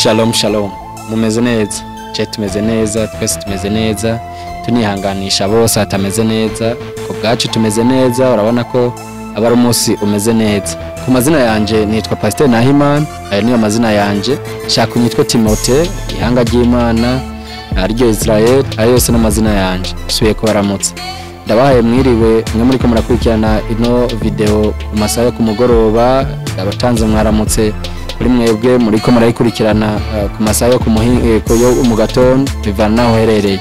Shalom shalom, mumeze neza? Je tumeze neza, twese tumeze neza, tunihanganisha bose hatameze neza. Ku bwacu tumeze neza, urabona ko aba ari umunsi umeze neza. Ku mazina yanje nitwa Pasteur Nahimana, ayo niyo mazina yanje. Shaka unyitwe Timote, ihanga ry'Imana ariryo Israel, ayo yose n'amazina yanje. Subiye kubaramutsa, ndabahaye mwiriwe mwe muriko murakurikirana ino video ku masaha yo ku mugoroba. Ndabatanze mwaramutse kuri mwebwe muriko murayikurikirana ku masaha yo ku yo mu gatondo, bivana naho uherereye.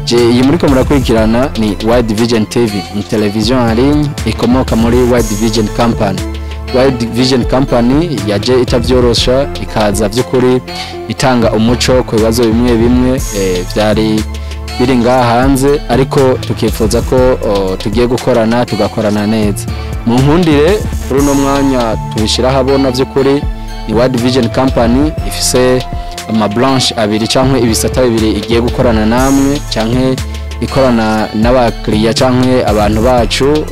Je iyi muriko murakurikirana ni Wide Vision TV, ni television en ligne ikomoka muri Wide Vision Company. Wide Vision Company yaje itavyorosha, ikaza vy'ukuri itanga umuco ku bibazo bimwe bimwe vyari biri ngaha hanze, ariko tukifuza ko tugiye gukorana, tugakorana neza. Mu nkundire kuri uno mwanya tubishira habona, vy'ukuri ni Wide Vision Company ifise ama branche abiri canke ibisata bibiri igiye gukorana namwe canke ikorana n'abakiriya canke abantu bacu.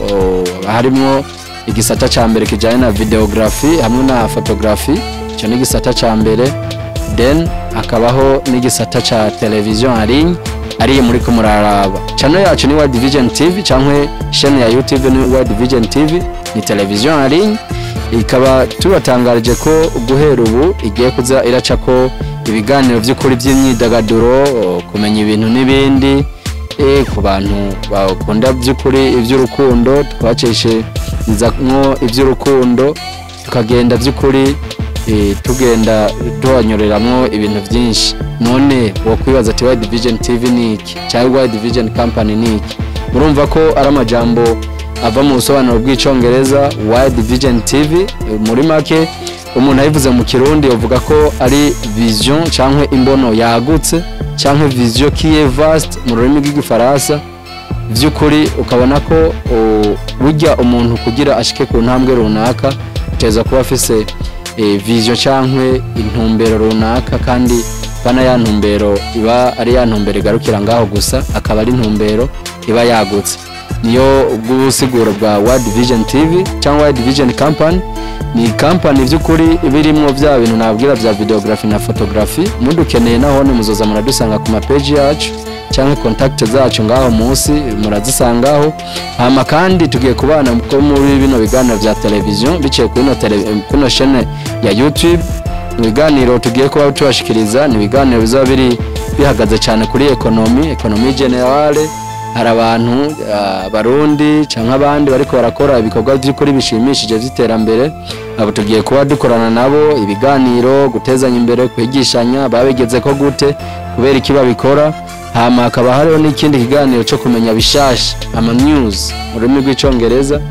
Harimwo igisata ca mbere kijanye na videography hamwe na photography, ico ni igisata ca mbere. Then hakabaho n'igisata ca television en ligne ariyo muriko muraraba. Channel yacu ni Wide Vision TV canke chaîne ya YouTube ni Wide Vision TV, ni television en ligne. Ikaba tubatangarije ko guhera ubu igiye kuza iraca ko ibiganiro by'ukuri by'imyidagaduro, kumenya ibintu n'ibindi, ku bantu bakunda by'ukuri iby'urukundo, twaceshe nzamwo iby'urukundo, tukagenda by'ukuri tugenda tuhanyureramwo ibintu byinshi. None wokwibaza ati Wide Vision TV ni iki cyangwa Wide Vision Company ni iki? Murumva ko ari amajambo ava mu busobanuro bw'Icongereza. Wide Vision TV, muri make umuntu ayivuze mu Kirundi uvuga ko ari vision canke imbono yagutse, canke vision qui est vaste mu rurimi rw'Igifaransa. Vy'ukuri ukabona ko burya umuntu kugira ashike ku ntambwe runaka uteza kuba afise vision canke intumbero runaka, kandi bana ya ntumbero iba ari ya ntumbero igarukira ngaho gusa, akaba ari intumbero iba yagutse. Niyo bw'ubusiguro bwa World Vision TV cyangwa World Vision Company. Ni company by'ukuri iba irimwo bya bintu nabwira bya videography na photography. Mudukeneye naho muzoza muradusanga ku mapeji yacu cyangwa contact zacu ngaho munsi murazisangaho. Hama kandi tugiye kubana ko muri bino biganiro bya television biciye kuri ino kuno chaîne ya YouTube. Ibiganiro tugiye kuba tubashikiriza ni ibiganiro bizaba biri bihagaze cyane kuri économie, économie générale. Hari abantu Abarundi canke abandi bariko barakora ibikorwa by'ukuri bishimishije by'iterambere. Abo tugiye kuba dukorana nabo ibiganiro, gutezanya imbere, kwigishanya babigeze ko gute, kubera iki babikora. Hama hakaba hariho n'ikindi kiganiro cyo kumenya bishasha, ama news mu rurimi rw'Icongereza,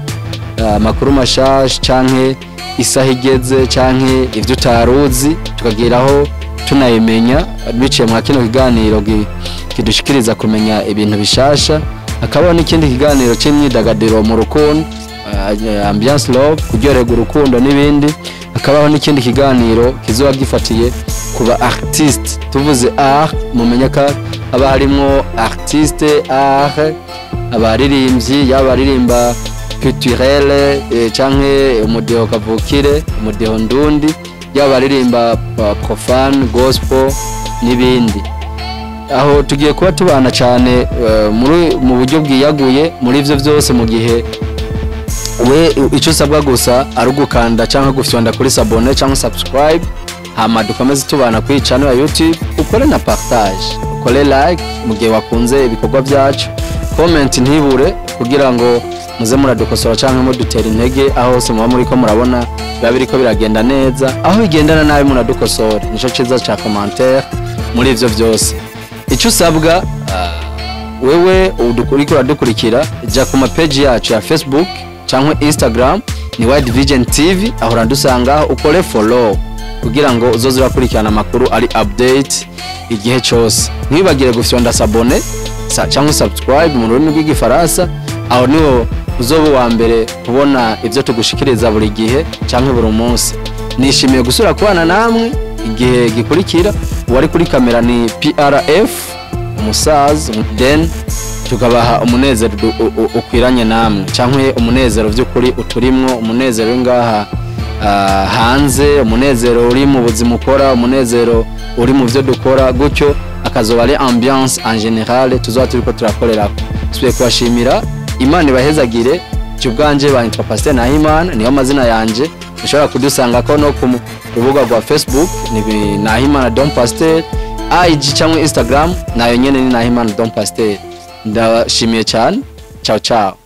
amakuru mashasha canke isaha igeze canke ivyo utaruzi, tukagiraho tunayimenya biciye mwa kino kiganiro kidushikiriza kumenya ibintu bishasha. Hakabaho n'ikindi kiganiro c'imyidagaduro mu rukundo, ambiance love, kuryoherwa urukundo n'ibindi. Hakabaho n'ikindi kiganiro kizoba gifatiye ku ba artiste. Tuvuze art, mumenye ko haba harimwo artiste, art, abaririmbyi, yaba abaririmba culturel canke umudiho kavukire, umudiho ndundi, yaba abaririmba profane, gospel n'ibindi. Aho tugiye kuba tubana cyane muri mu buryo bwiyaguye muri ivyo byose, mu gihe we icyo usabwa gusa ari ugukanda cyangwa gufyonda kuri s'abonner cyangwa subscribe, hama dukomeze tubana kuri channel ya YouTube. Ukore na partage, ukore like mu gihe wakunze ibikorwa byacu, comment ntibure kugira ngo muze muradukosora cyangwa mudutera intege aho hose muba muriko murabona biba biriko biragenda neza. Aho bigendana nabi muradukosora, nico ciza ca commentaire. Muri ivyo vyose icyo usabwa, wewe uriko uradukurikira, jya ku mapeji yacu ya Facebook cyangwa Instagram, ni Wide Vision TV, aho uradusangaho, ukore follow kugira ngo uzoze urakurikirana amakuru ari update igihe cyose. Ntibagire gufyonda s'abonner cyangwa subscribe mu rurimi rw'Igifaransa. Aho niho uzoba uwa mbere kubona ibyo tugushikiriza buri gihe cyangwa buri munsi. Nishimiye gusura kubana namwe igihe gikurikira. Uwari kuri kamera ni PRF umusaza, then tukabaha umunezero ukwiranye namwe cyangwa umunezero by'ukuri uturimwo, umunezero uri ngaha. hanze, umunezero uri mu buzima ukora, umunezero uri mu byo dukora, gutyo akazoba ari ambiance en général tuzoba turiko turakorerako. Subiye kubashimira, Imana ibahezagire. Jye ubwanje banyitwa Pasteur Nahimana, niyo mazina yanje. Ushobora kudusanga ko no ku rubuga rwa Facebook ni Nahimana Don Pasteur, IG cyangwa Instagram nayo nyene ni Nahimana Don Pasteur. Ndashimiye cyane, ciao ciao.